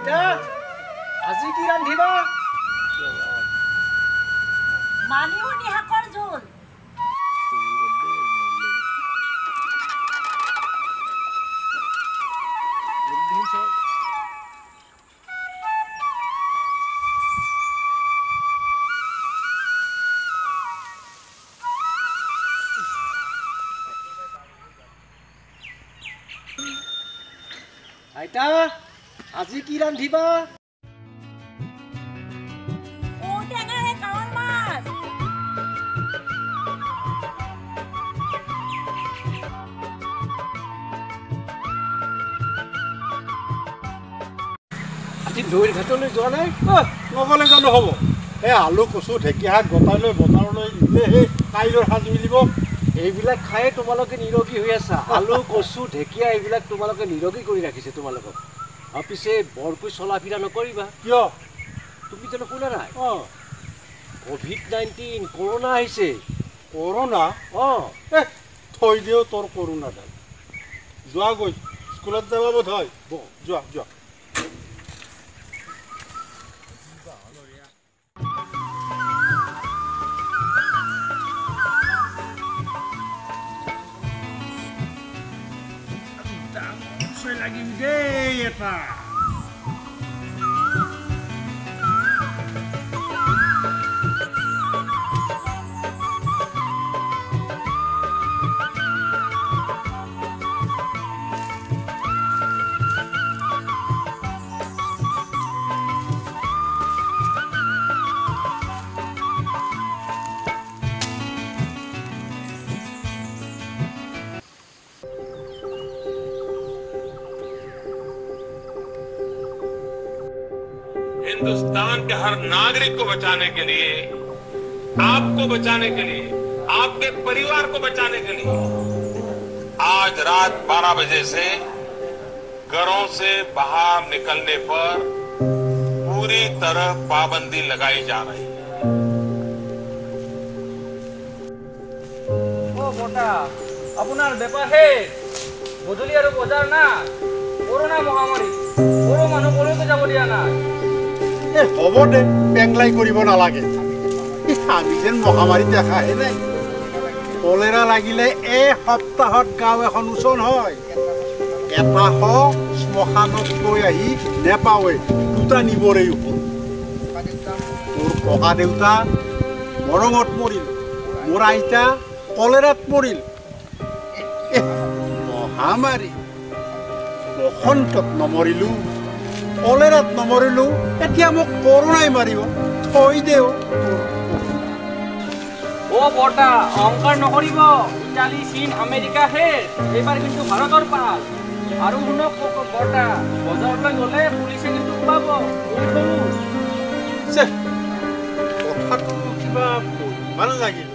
আইতা, আজি কি ৰান্ধিবা? মানিমুনি শাকৰ জোল। আইতা, আজি কি ৰান্ধিবা? ঔটেঙাৰে কাৱৈ মাছ। আজি নৈৰ ঘাটলৈ যোৱা নাই? নগ'লে জানো হ'ব? এই আলু কচু ঢেকীয়া শাক গোটাই লৈ বজাৰলৈ নিলেহে কাইলৈৰ সাজ মিলিব। এইবিলাক খায়ে তোমালোকে নিৰোগী হৈ আছা। আলু কচু ঢেকীয়া এইবিলাক তোমালোকে নিৰোগী কৰি ৰাখিছে তোমালোকক। আৰু পিছে বৰকৈ চলা ফিৰা নকৰিবা। কিয়? তুমি জানো শুনা নাই? অঁ, কভিড-19 কৰোণা আহিছে। কৰোণা? অঁ। এ থৈ দিও তোৰ কৰোণাডাল। যোৱাগৈ, স্কুলত যাব বোধ হয়। যোৱা যোৱা। লাগিম দেই এটা। हिंदुस्तान के हर नागरिक को बचाने के लिए, आपको बचाने के लिए, आपके परिवार को बचाने के लिए आज रात 12 बजे से घरों से बाहर निकलने पर पूरी तरह पाबंदी लगाई जा रही है। ओ বৰ্তা, আপোনাৰ বেপাৰ শেষ। গধূলি আৰু বজাৰ নাই। কৰোণা মহামাৰী, সৰু মানুহ কলৈকো যাব দিয়া নাই। এ হ'ব দে, পেংলাই কৰিব নালাগে। আমি যেন মহামাৰী দেখাহে নাই। কলেৰা লাগিলে এই সপ্তাহত গাঁও এখন ওচন হয়। এটা শ শ্মশানত গৈ আহি নেপাৱে, দুটা নিবৰেই হ'ল। তোৰ ককা দেউতা মৰঙত মৰিল, মোৰ আইতা কলেৰাত মৰিল। মহামাৰী বসন্তত নমৰিলো, কলেৰাত নমৰিলো, এতিয়া মোক কৰোণাই মাৰিব। থৈ দেও তোৰ কৰোণা। অ বৰ্তা, অহংকাৰ নকৰিব। ইটালী, চীন, আমেৰিকা শেষ, এইবাৰ কিন্তু ভাৰতৰ পাল। আৰু শুনক বৰ্তা, বজাৰলৈ গ'লে পুলিচে কিন্তু কোবাব। কৈ থলো। কথাটো কিবা ভাল লাগিল।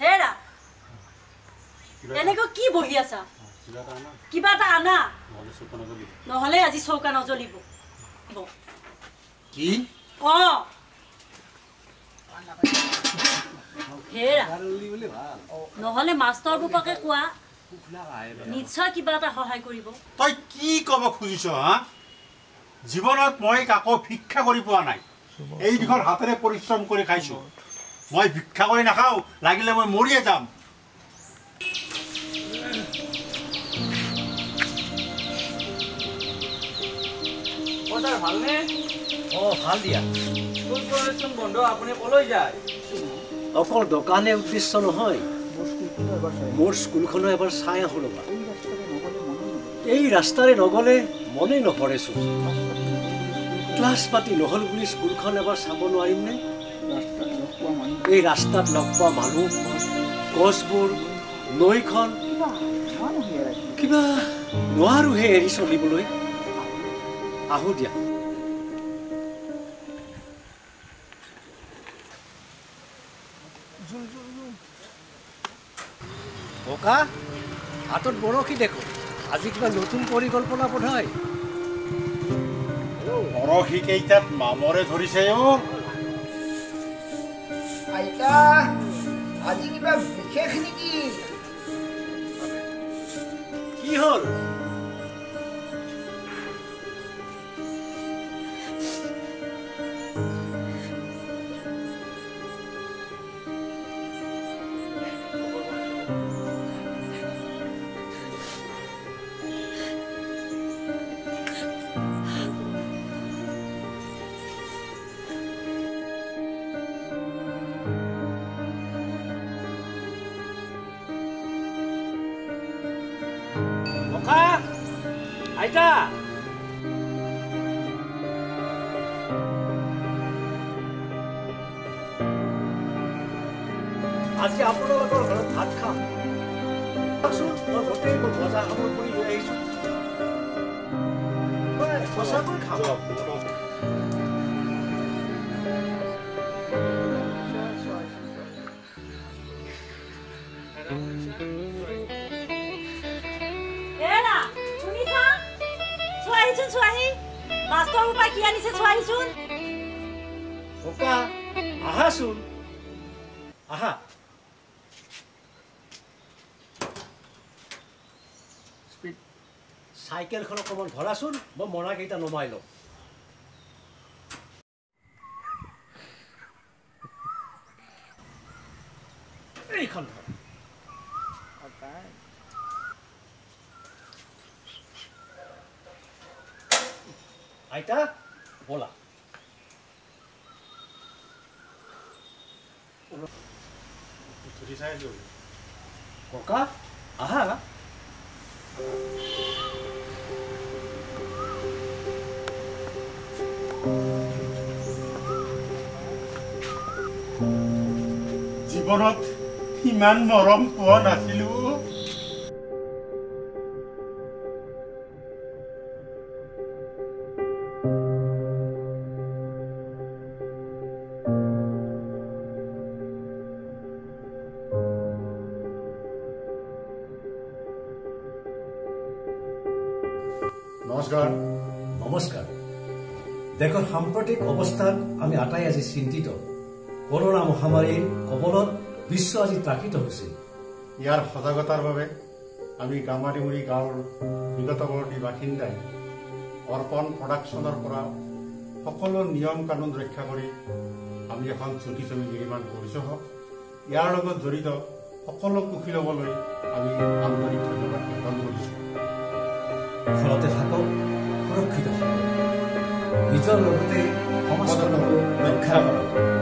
হেৰা, এনেকৈ কি বহি আছা? কিবা এটা আনা, নহ'লে আজি চৌকা নজ্বলিব। কি? অঁ। হেৰা, নহ'লে মাষ্টৰ বোপাকে কোৱা, নিশ্চয় কিবা এটা সহায় কৰিব। তই কি ক'ব খুজিছ? হা, জীৱনত মই কাকো ভিক্ষা কৰি পোৱা নাই। এই দিশৰ হাতেৰে পৰিশ্ৰম কৰি খাইছো। মই ভিক্ষা কৰি নাখাওঁ, লাগিলে মই মৰিয়ে যাম। অ ছাৰ, ভালনে? অঁ, ভাল দিয়া। স্কুল চোন বন্ধ, আপুনি কলৈ যায়? অকল দোকানে উদ্দেশ্য নহয়, মোৰ স্কুলখনো এবাৰ চাই আহোঁ ৰ'বা। এই ৰাস্তাৰে নগ'লে মনেই নভৰেচোন। ক্লাছ পাতি নহ'ল বুলি স্কুলখন এবাৰ চাব নোৱাৰিমনে? এই ৰাস্তাত লগ পোৱা মানুহ, গছবোৰ, নৈখন, কিবা নোৱাৰোহে এৰি চলিবলৈ। আহোঁ দিয়া। ককা, হাতত বৰশী দেখোন। আজি কিবা নতুন পৰিকল্পনা বোধ হয়। বৰশী কেইটাত মামৰে ধৰিছে অ। আইতা, আজি কিবা বিশেষ নেকি? কি হ'ল? ককা, আইতা, আজি আপোনালোকৰ ঘৰত ভাত খাম। মই গোটেই বজাৰ সামগ্ৰী কৰি লৈ আহিছোঁ, সঁচাকৈ খাম। চোৱাহিচোন, চোৱাহি, মাষ্টৰৰ পৰা কি আনিছে চোৱাহিচোন। ককা, আহাচোন, আহা। চাইকেলখন অকণমান ধৰাচোন, মই মৰাকেইটা নমাই লওঁ। এইখন ধৰা। আইতা, ব'লা। ককা, আহা। জীৱনত ইমান মৰম পোৱা নাছিলো। নমস্কাৰ। নমস্কাৰ। দেশৰ সাম্প্ৰতিক অৱস্থাত আমি আটাই আজি চিন্তিত। কৰোণা মহামাৰীৰ কবলত বিশ্ব আজি ত্ৰাসিত হৈছে। ইয়াৰ সজাগতাৰ বাবে আমি গামাৰিমুৰি গাঁৱৰ নিকটৱৰ্তী বাসিন্দাই অৰ্পণ প্ৰডাকশ্যনৰ পৰা সকলো নিয়ম কানুন ৰক্ষা কৰি আমি এখন চুটি ছবি নিৰ্মাণ কৰিছোঁ। হওক, ইয়াৰ লগত জড়িত সকলো কুশীলবলৈ আমি আন্তৰিক ধন্যবাদ জ্ঞাপন কৰিছোঁ। ঘৰতে থাকক, সুৰক্ষিত থাকক, নিজৰ লগতে সমাজখনকো ৰক্ষা কৰক।